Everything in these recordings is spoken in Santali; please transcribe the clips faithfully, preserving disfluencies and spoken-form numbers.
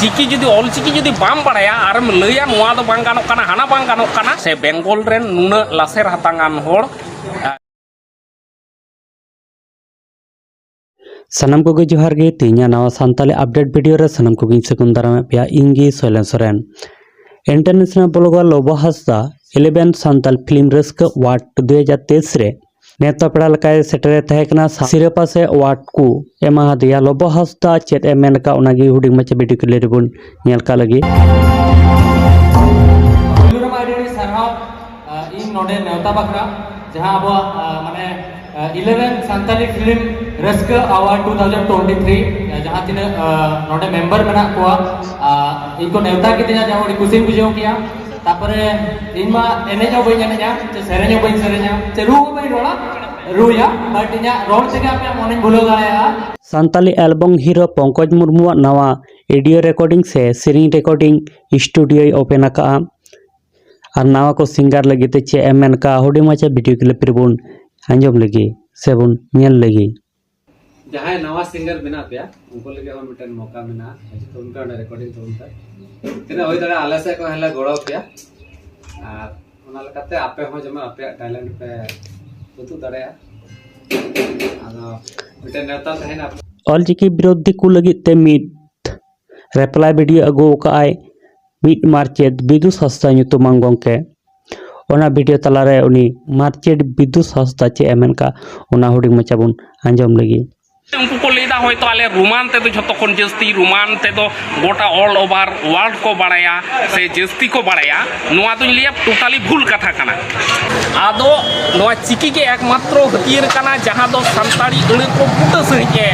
ᱪᱤᱠᱤ ᱡᱩᱫᱤ, ᱚᱞ ᱪᱤᱠᱤ ᱡᱩᱫᱤ ᱵᱟᱢ ᱵᱟᱲᱟᱭᱟ ᱟᱨᱮᱢ ᱞᱟᱹᱭᱟ ᱱᱚᱣᱟ ᱫᱚ ᱵᱟᱝ ᱜᱟᱱᱚᱜ ᱠᱟᱱᱟ, ᱦᱟᱱᱟ ᱵᱟᱝ ᱜᱟᱱᱚᱜ ᱠᱟᱱᱟ, ᱥᱮ ᱵᱮᱝᱜᱚᱞ ᱨᱮᱱ ᱱᱩᱱᱟᱹᱜ ᱞᱟᱥᱮᱨ ᱦᱟᱛᱟᱝ ᱟᱱ ᱦᱚᱲ, ᱥᱟᱱᱟᱢ ᱠᱚᱜᱮ ᱡᱚᱦᱟᱨ ᱜᱮ᱾ ᱛᱮᱦᱮᱧᱟᱜ ᱱᱟᱣᱟ ᱥᱟᱱᱛᱟᱞᱤ update video ᱨᱮ ᱥᱟᱱᱟᱢ ᱠᱚᱜᱮᱧ ᱥᱟᱹᱜᱩᱱ ᱫᱟᱨᱟᱢᱮᱫ ᱯᱮᱭᱟ᱾ ᱤᱧ ᱜᱮ ᱥᱚᱭᱞᱮᱱ ᱥᱚᱨᱮᱱ᱾ International blogger ᱞᱚᱵᱚ ᱦᱟᱸᱥᱫᱟ eleven ᱥᱟᱱᱛᱟᱞ film ᱨᱟᱹᱥᱠᱟᱹ award ᱫᱩ ᱦᱟᱡᱟᱨ ᱛᱮᱭᱤᱥ ᱨᱮ ᱱᱮᱣᱛᱟ ᱯᱮᱲᱟ ᱞᱮᱠᱟᱭ ᱥᱮᱴᱮᱨ ᱛᱟᱦᱮᱸ ᱠᱟᱱᱟ᱾ ᱥᱤᱨᱯᱟᱹ ᱥᱮ award ᱠᱚ ᱮᱢᱟ ᱦᱟᱫᱮᱭᱟ᱾ ᱞᱚᱵᱚ ᱦᱟᱸᱥᱫᱟ ᱪᱮᱫ ᱮ ᱢᱮᱱ ᱟᱠᱟᱫ, ᱚᱱᱟᱜᱮ ᱦᱩᱰᱤᱧ ᱢᱟᱪᱷᱟ video clip ᱨᱮᱵᱚᱱ ᱧᱮᱞ ᱠᱟᱜ ᱞᱟᱹᱜᱤᱫ᱾ ᱯᱩᱭᱞᱩ ᱨᱮᱢᱟ ᱟᱹᱰᱤ ᱟᱹᱰᱤ ᱥᱟᱨᱦᱟᱣ, ᱟ, ᱤᱧ ᱱᱚᱰᱮ ᱱᱮᱣᱛᱟ ᱵᱟᱠᱷᱨᱟ, ᱡᱟᱦᱟᱸ ᱟᱵᱚᱣᱟᱜ, ᱟ, ᱢᱟᱱᱮ, ᱟ, eleven ᱥᱟᱱᱛᱟᱞᱤ film ᱨᱟᱹᱥᱠᱟᱹ award two thousand twenty three, ᱟ, ᱡᱟᱦᱟᱸ ᱛᱤᱱᱟᱹᱜ, ᱟ, ᱱᱚᱰᱮ member ᱢᱮᱱᱟᱜ ᱠᱚᱣᱟ, ᱟ, ᱤᱧ ᱠᱚ ᱱᱮᱣᱛᱟ ᱠᱤᱫᱤᱧᱟ, ᱡᱟᱦᱟᱸ ᱟᱹᱰᱤ ᱠᱩᱥᱤᱧ ᱵᱩᱡᱷᱟᱹᱣ ᱠᱮᱜᱼᱟ᱾ ᱛᱟᱯᱚᱨᱮ ᱤᱧ ᱢᱟ ᱮᱱᱮᱡ ᱦᱚᱸ ᱵᱟᱹᱧ ᱮᱱᱮᱡᱼᱟ, ᱪᱮ ᱥᱮᱨᱮᱧ ᱦᱚᱸ ᱵᱟᱹᱧ ᱥᱮᱨᱮᱧᱟ, ᱪᱮ ᱨᱩ ᱦᱚᱸ ᱵᱟᱹᱧ ᱨᱚᱲᱟ, ᱨᱩᱭᱟ, but ᱤᱧᱟᱹᱜ ᱨᱚᱲ ᱛᱮᱜᱮ ᱟᱯᱮᱭᱟᱜ ᱢᱚᱱᱮᱧ ᱵᱷᱩᱞᱟᱹᱣ ᱫᱟᱲᱮᱭᱟᱜᱼᱟ᱾ ᱥᱟᱱᱛᱟᱞᱤ ᱮᱞᱵᱚᱢ ᱦᱤᱨᱳ ᱯᱚᱝᱠᱚᱡᱽ ᱢᱩᱨᱢᱩᱣᱟᱜ ᱱᱟᱣᱟ audio recording ᱥᱮ ᱥᱮᱨᱮᱧ recording studioᱭ open ᱟᱠᱟᱫᱼᱟ᱾ ᱟᱨ ᱱᱟᱣᱟ ᱠᱚ singer ᱞᱟᱹᱜᱤᱫ ᱛᱮ ᱪᱮᱫ ᱮ ᱢᱮᱱ ᱠᱟᱜᱼᱟ, ᱦᱩᱰᱤᱧ ᱢᱟᱪᱷᱟ video clip ᱨᱮᱵᱚᱱ ᱟᱸᱡᱚᱢ ᱞᱮᱜᱮ ᱥᱮᱵᱚᱱ ᱧᱮᱞ ᱞᱮᱜᱮ᱾ ᱡᱟᱦᱟᱸᱭ ᱱᱟᱣᱟ singer ᱢᱮᱱᱟᱜ ᱯᱮᱭᱟ, ᱩᱱᱠᱩ ᱞᱟᱹᱜᱤᱫ ᱦᱚᱸ ᱢᱤᱫᱴᱮᱱ ᱢᱚᱠᱟ ᱢᱮᱱᱟᱜᱼᱟ᱾ ᱦᱤᱡᱩᱜ ᱛᱟᱵᱚᱱ ᱯᱮ ᱚᱸᱰᱮ recording ᱛᱟᱵᱚᱱ ᱯᱮ᱾ ᱛᱤᱱᱟᱹᱜ ᱦᱩᱭ ᱫᱟᱲᱮᱭᱟᱜᱼᱟ ᱟᱞᱮ ᱥᱮᱫ ᱠᱷᱚᱱ ᱦᱚᱸᱞᱮ ᱜᱚᱲᱚ ᱯᱮᱭᱟ᱾ ᱟᱨ ᱚᱱᱟ ᱞᱮᱠᱟᱛᱮ ᱟᱯᱮ ᱦᱚᱸ ᱡᱮᱢᱚᱱ ᱟᱯᱮᱭᱟᱜ talent ᱯᱮ ᱩᱫᱩᱜ ᱫᱟᱲᱮᱭᱟᱜᱼᱟ᱾ ᱟᱫᱚ ᱢᱤᱫᱴᱮᱱ ᱱᱮᱣᱛᱟ ᱛᱟᱦᱮᱱᱟ᱾ ᱚᱞᱪᱤᱠᱤ ᱵᱤᱨᱳᱫᱷᱤ ᱠᱚ ᱞᱟᱹᱜᱤᱫ ᱛᱮ ᱢᱤᱫ reply video ᱟᱹᱜᱩ ᱟᱠᱟᱫ ᱟᱭ ᱢᱤᱫ ᱢᱟᱨᱪᱮᱛ ᱵᱤᱫᱩ ᱦᱟᱸᱥᱫᱟ ᱧᱩᱛᱩᱢᱟᱱ ᱜᱚᱢᱠᱮ᱾ ᱚᱱᱟ video ᱛᱟᱞᱟᱨᱮ ᱩᱱᱤ ᱢᱟᱨᱪᱮᱛ ᱵᱤᱫᱩ ᱦᱟᱸᱥᱫᱟ ᱪᱮᱫ ᱮ ᱢᱮᱱ ᱠᱟᱜ, ᱚᱱᱟ ᱦᱩᱰᱤᱧ ᱢᱟᱪᱷᱟ ᱵᱚᱱ ᱟᱸᱡᱚᱢ ᱞᱮᱜᱮ᱾ ᱩᱱᱠᱩ ᱠᱚ ᱞᱟᱹᱭᱫᱟ ᱦᱚᱭᱛᱳ ᱟᱞᱮ ᱨᱳᱢᱟᱱ ᱛᱮᱫᱚ ᱡᱷᱚᱛᱚ ᱠᱷᱚᱱ ᱡᱟᱹᱥᱛᱤ, ᱨᱳᱢᱟᱱ ᱛᱮᱫᱚ ᱜᱚᱴᱟ all over world ᱠᱚ ᱵᱟᱲᱟᱭᱟ ᱥᱮ ᱡᱟᱹᱥᱛᱤ ᱠᱚ ᱵᱟᱲᱟᱭᱟ᱾ ᱱᱚᱣᱟ ᱫᱚᱧ ᱞᱟᱹᱭᱟ totally ᱵᱷᱩᱞ ᱠᱟᱛᱷᱟ ᱠᱟᱱᱟ᱾ ᱟᱫᱚ ᱱᱚᱣᱟ ᱪᱤᱠᱤ ᱜᱮ ᱮᱠᱢᱟᱛᱨᱚ ᱦᱟᱹᱛᱭᱟᱹᱨ ᱠᱟᱱᱟ, ᱡᱟᱦᱟᱸ ᱫᱚ ᱥᱟᱱᱛᱟᱲᱤ ᱟᱹᱲᱟᱹ ᱠᱚ ᱵᱩᱴᱟᱹ ᱥᱟᱺᱦᱤᱡ ᱮ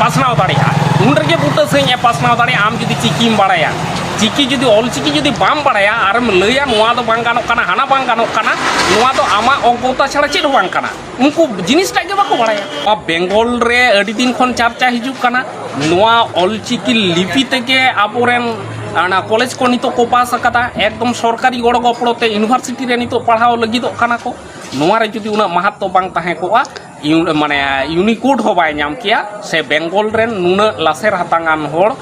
ᱯᱟᱥᱱᱟᱣ ᱫᱟᱲᱮᱭᱟᱜᱼᱟ᱾ ᱩᱱ ᱨᱮᱜᱮ ᱵᱩᱴᱟᱹ ᱥᱟᱺᱦᱤᱡ ᱮ ᱯᱟᱥᱱᱟᱣ ᱫᱟᱲᱮᱭᱟᱜᱼᱟ, ᱟᱢ ᱡᱩᱫᱤ ᱪᱤᱠᱤᱢ ᱵᱟᱲᱟᱭᱟ᱾ ᱪᱤᱠᱤ ᱡᱩᱫᱤ, ᱚᱞ ᱪᱤᱠᱤ ᱡᱩᱫᱤ ᱵᱟᱢ ᱵᱟᱲᱟᱭᱟ ᱟᱨᱮᱢ ᱞᱟᱹᱭᱟ ᱱᱚᱣᱟ ᱫᱚ ᱵᱟᱝ ᱜᱟᱱᱚᱜ ᱠᱟᱱᱟ, ᱦᱟᱱᱟ ᱵᱟᱝ ᱜᱟᱱᱚᱜ ᱠᱟᱱᱟ, ᱱᱚᱣᱟ ᱫᱚ ᱟᱢᱟᱜ ᱚᱜᱽᱜᱚᱛᱟ ᱪᱷᱟᱲᱟ ᱪᱮᱫ ᱦᱚᱸ ᱵᱟᱝ ᱠᱟᱱᱟ᱾ ᱩᱱᱠᱩ ᱡᱤᱱᱤᱥᱴᱟᱜ ᱜᱮ ᱵᱟᱠᱚ ᱵᱟᱲᱟᱭᱟ᱾ ᱱᱚᱣᱟ ᱵᱮᱝᱜᱚᱞ ᱨᱮ ᱟᱹᱰᱤ ᱫᱤᱱ ᱠᱷᱚᱱ ᱪᱟᱨᱪᱟ ᱦᱤᱡᱩᱜ ᱠᱟᱱᱟ, ᱱᱚᱣᱟ ᱚᱞᱪᱤᱠᱤ ᱞᱤᱯᱤ ᱛᱮᱜᱮ ᱟᱵᱚᱨᱮᱱ ᱚᱱᱟ ᱠᱚᱞᱮᱡᱽ ᱠᱚ ᱱᱤᱛᱚᱜ ᱠᱚ ᱯᱟᱥ ᱟᱠᱟᱫᱟ, ᱮᱠᱫᱚᱢ ᱥᱚᱨᱠᱟᱨᱤ ᱜᱚᱲᱚ ᱜᱚᱯᱚᱲᱚ ᱛᱮ ᱤᱭᱩᱱᱤᱵᱷᱟᱨᱥᱤᱴᱤ ᱨᱮ ᱱᱤᱛᱚᱜ ᱯᱟᱲᱦᱟᱣ ᱞᱟᱹᱜᱤᱫᱚᱜ ᱠᱟᱱᱟ ᱠᱚ᱾ ᱱᱚᱣᱟ ᱨᱮ ᱡᱩᱫᱤ ᱩᱱᱟᱹᱜ ᱢᱟᱦᱟᱛᱛᱚ ᱵᱟᱝ ᱛᱟᱦᱮᱸ ᱠᱚᱜᱼᱟ, ᱤᱭᱩ-, ᱢᱟᱱᱮ ᱤᱭᱩᱱᱤᱠᱳᱰ ᱦᱚᱸ ᱵᱟᱭ ᱧᱟᱢ ᱠᱮᱭᱟ, ᱥᱮ ᱵᱮᱝᱜᱚᱞ ᱨᱮᱱ ᱱᱩᱱᱟᱹᱜ ᱞᱟᱥᱮᱨ ᱦᱟᱛᱟᱝ ᱟᱱ ᱦᱚᱲ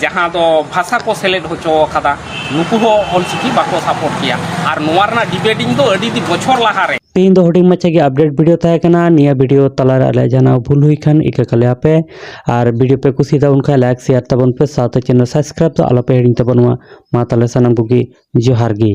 ᱡᱟᱦᱟᱸ ᱫᱚ ᱵᱷᱟᱥᱟ ᱠᱚ ᱥᱮᱞᱮᱫ ᱦᱚᱪᱚ ᱟᱠᱟᱫᱟ, ᱱᱩᱠᱩ ᱦᱚᱸ ᱚᱞᱪᱤᱠᱤ ᱵᱟᱠᱚ ᱥᱟᱯᱳᱨᱴ ᱠᱮᱭᱟ᱾ ᱟᱨ ᱱᱚᱣᱟ ᱨᱮᱱᱟᱜ ᱰᱤᱵᱮᱴᱤᱝ ᱫᱚ ᱟᱹᱰᱤ ᱫᱤᱱ ᱵᱚᱪᱷᱚᱨ ᱞᱟᱦᱟᱨᱮ᱾ ᱛᱮᱦᱮᱧ ᱫᱚ ᱦᱩᱰᱤᱧ ᱢᱟᱪᱷᱟ ᱜᱮ ᱟᱯᱰᱮᱴ ᱵᱷᱤᱰᱤᱭᱳ ᱛᱟᱦᱮᱸ ᱠᱟᱱᱟ᱾ ᱱᱤᱭᱟᱹ ᱵᱷᱤᱰᱤᱭᱳ ᱛᱟᱞᱟᱨᱮ ᱟᱞᱮᱭᱟᱜ ᱡᱟᱦᱟᱱᱟᱜ ᱵᱷᱩᱞ ᱦᱩᱭ ᱠᱷᱟᱱ ᱤᱠᱟᱹ ᱠᱟᱞᱮᱭᱟᱯᱮ᱾ ᱟᱨ ᱵᱷᱤᱰᱤᱭᱳ ᱯᱮ ᱠᱩᱥᱤᱭᱟᱫᱟ ᱩᱱ ᱠᱷᱟᱱ ᱞᱟᱭᱤᱠ ᱥᱮᱭᱟᱨ ᱛᱟᱵᱚᱱ ᱯᱮ, ᱥᱟᱶᱛᱮ ᱪᱮᱱᱮᱞ ᱥᱟᱵᱥᱠᱨᱟᱭᱤᱵ ᱫᱚ ᱟᱞᱚᱯᱮ ᱦᱤᱲᱤᱧ ᱛᱟᱵᱚᱱ ᱢᱟ᱾ ᱢᱟ ᱛᱟᱦᱚᱞᱮ ᱥᱟᱱᱟᱢ ᱠᱚᱜᱮ ᱡᱚᱦᱟᱨ ᱜᱮ᱾